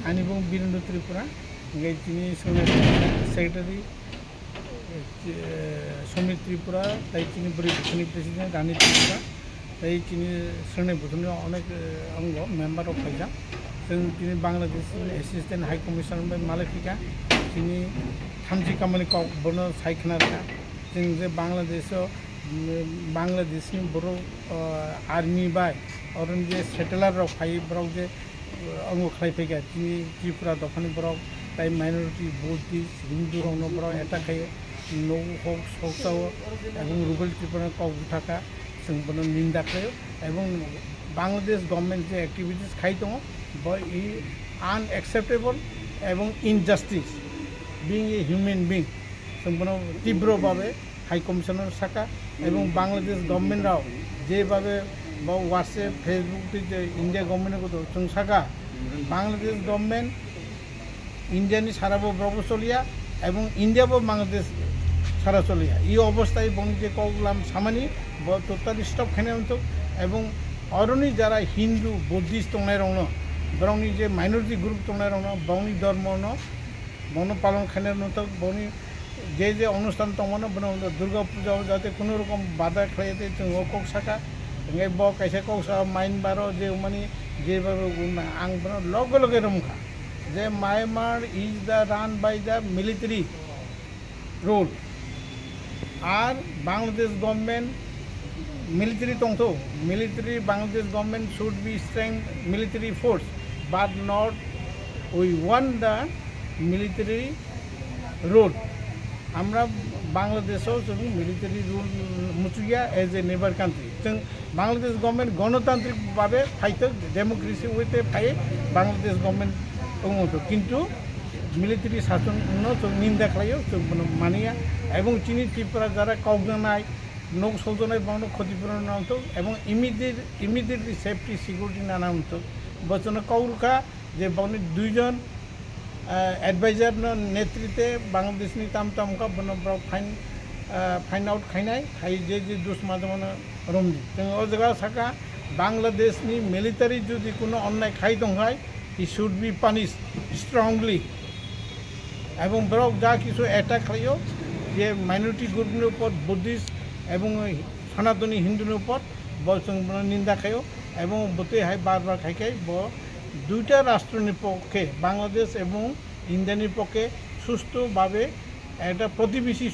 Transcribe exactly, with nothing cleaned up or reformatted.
Ani bung Birendra Tripura, hingke chini Songni Secretary, eh, Somir Tripura, tai chini bwrwi bwsani President Rani Tripura, tai chini Songni bwsani onek, eh, ongo member rok phaijak. Chwng chini Bangladesh ni Assistant High Commissioner bai malai phika, chini thamchi kamani kok bono sai khna rwkha. Chwng je Bangladesh o, mm, Bangladesh ni borok, eh, army bai, oro ni je settler rok phai, borok je, eh, ongo khlai phaikha, chini Tripura dophani borok tai minority Buddhist, Hindu rokno borok attack khaio, nogo hok sok sao, ebong Rubel Tripura kok butha kha, chwng bono ninda khlaio, ebong Bangladesh government je activities khai tongo, bo i unacceptable ebong injustice, being a human being, chwng bono tibro babe High Commissioner saka, ebong Bangladesh government rao jebhabe bo WhatsApp, Facebook tei je India government ko to chwng saka, Bangladesh government India ni sara bo borok bo choliya, ebong India bo Bangladesh sara choliya. I obostai boni je kok lam samani bo totally stop khaina wngthok, ebong oroni jara Hindu, Buddhist tongnai rokno, borokni je minority group tongnai rokno, bongni dormo no, bono palon khaina wngthok, boni je je onustan tongmano, bono Durga Puja o jate kuno rokom bada khlai de, chwng o kok saka, hingke bo kaisa kok sa main baro je umani je baro ang bono loge loge romkha je Myanmar is the run by the military rule, ar Bangladesh government military tongtho, military, Bangladesh government should be strength military force, but not we want the military rule. Amra Bangladesh o chwng military rule muchukya as a neighbor country. Chwng Bangladesh government gonotantrik babe phaithok, democracy way te phai Bangladesh government tongo to, kintu military sasonno chwng ninda khlaio, chwng bono maniya, ebong chini Tripura jara kokjaknai, nok sokjaknai, bono khoti puron nangthok, ebong immediate, immediately safety security nana wngthok. Bo chwngno kok rwkha je boni duijon, ah, advisor no netrite Bangladesh ni tam tam kha, bono borok find, ah, find out khainai, khai je je dusma dongmano romdi. Chwng o jaga saka Bangladesh ni military jodi kuno onnai khai tongkhai, he should be punished strongly. Ebong borok ja kisu attack khlaio, je minority group ni upor, Buddhist ebong Sanatani Hindu ni upor, bo chwng bono ninda khaio, ebong bwtwi hai bar bar khai khai bo duita rashtra ni pokhe, Bangladesh ebong India ni pokhe susto babe ekta protibesi